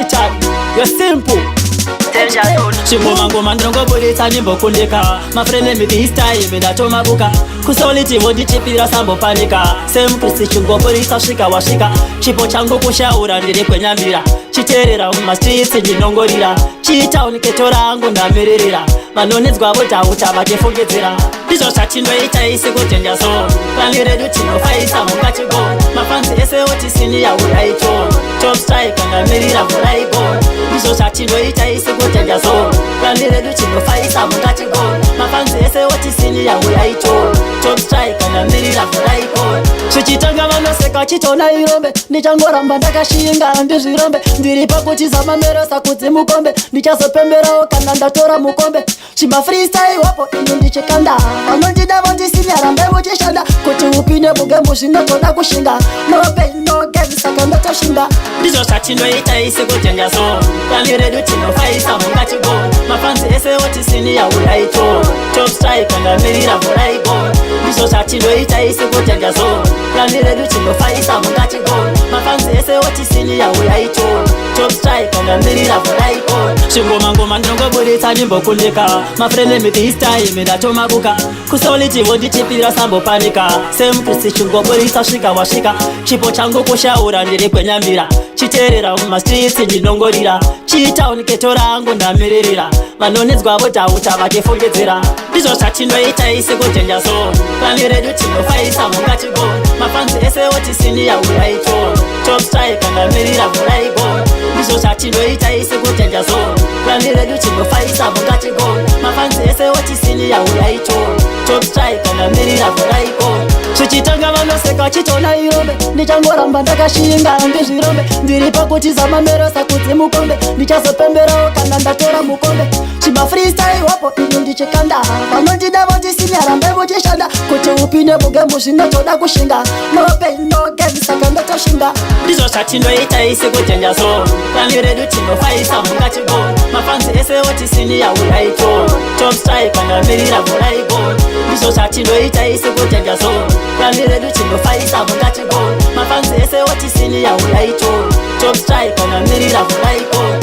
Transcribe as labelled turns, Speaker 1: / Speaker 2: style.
Speaker 1: Titan. You're simple. Chingoma ngoma ndinongoburitsa ndimbokundika. Mafriend, this time ndatomabuka. Kusoliti vondichipira, sambopanika. Semkrisi chingoburitsa, svika wasvika. Chipo changu kushaura, ndiri kwenyambira. Chiteerera, mumastreets ndinongorira. Chitown ghetto rangu ndamiririra. Vanonetswa vodhauta vachifungidzira. Ndizvo zvatinoita isi kudanger zone. Plan redu tinofaisa mungachigona. Mafans ese oti senior uraito. Top striker, ndamirira mvura igona. Ndizvo zvatinoita isi kudanger zone. Plan redu tinofaisa mungachigona. Mafans ese oti senior uraito. Top striker, ndamirira mvura igona. Zvichitanga vanoseka, chitona irombe. Ndichangoramba ndakashinga, ndizvirombe. Ndiri pakutiza mamerosa kudzi mukombe. Ndichazopemberawo kana ndatora mukombe. Chima freestyle wapo ino ndichikanda. Vanondida vondisinya, rambe muchishanda. Kuti upinde mugame zvinotoda kushinga. No pain, no gain, saka ndotoshinga. Ndizvo zvatinoita isi kudanger zone. Plan redu tinofaisa mungachigona. Mafans ese oti senior uraito. Top striker, ndamirira mvura igona. Ndizvo zvatinoita isi kudanger zone. Plan redu tinofaisa mungachigona. Mafans ese oti senior uraito. Top striker, ndamirira mvura igona. Chingoma ngoma ndinongoburitsa ndimbokundika. Mafriend, this time ndatomabuka. Kusoliti vondichipira, sambopanika. Semkrisi chingoburitsa, svika wasvika. Chipo changu kushaura, ndiri kwenyambira. Chiteerera, mumastreets ndinongorira. Chitown ghetto rangu ndamiririra. Vanonetswa vodhauta vachifungidzira. Ndizvo zvatinoita isi kudanger zone. Plan redu tinofaisa mungachigona. Mafans ese oti senior uraito. Top striker, ndamirira mvura igona. Ndizvo zvatinoita isi kudanger zone. Plan redu tinofaisa mungachigona. Mafans ese oti senior uraito. Top striker, ndamirira mvura igona. Zvichitanga vanoseka, chitona irombe. Ndichangoramba ndakashinga, ndizvirombe. Ndiri pakutiza mamerosa kudzi mukombe. Ndichazopemberawo kana ndatora mukombe. Chima freestyle wapo ino ndichikanda. Vanondida vondisinya, rambe muchishanda. Kuti upinde mugame zvinotoda kushinga. No pain, no gain, saka ndotoshinga. Ndizvo zvatinoita isi kudanger zone. Plan redu tinofaisa mungachigona. Mafans ese oti senior uraito. Top striker, ndamirira mvura igona. Ndizvo zvatinoita isi kudanger zone. Plan redu tinofaisa mungachigona. Mafans ese oti senior uraito. Top striker, ndamirira mvura igona.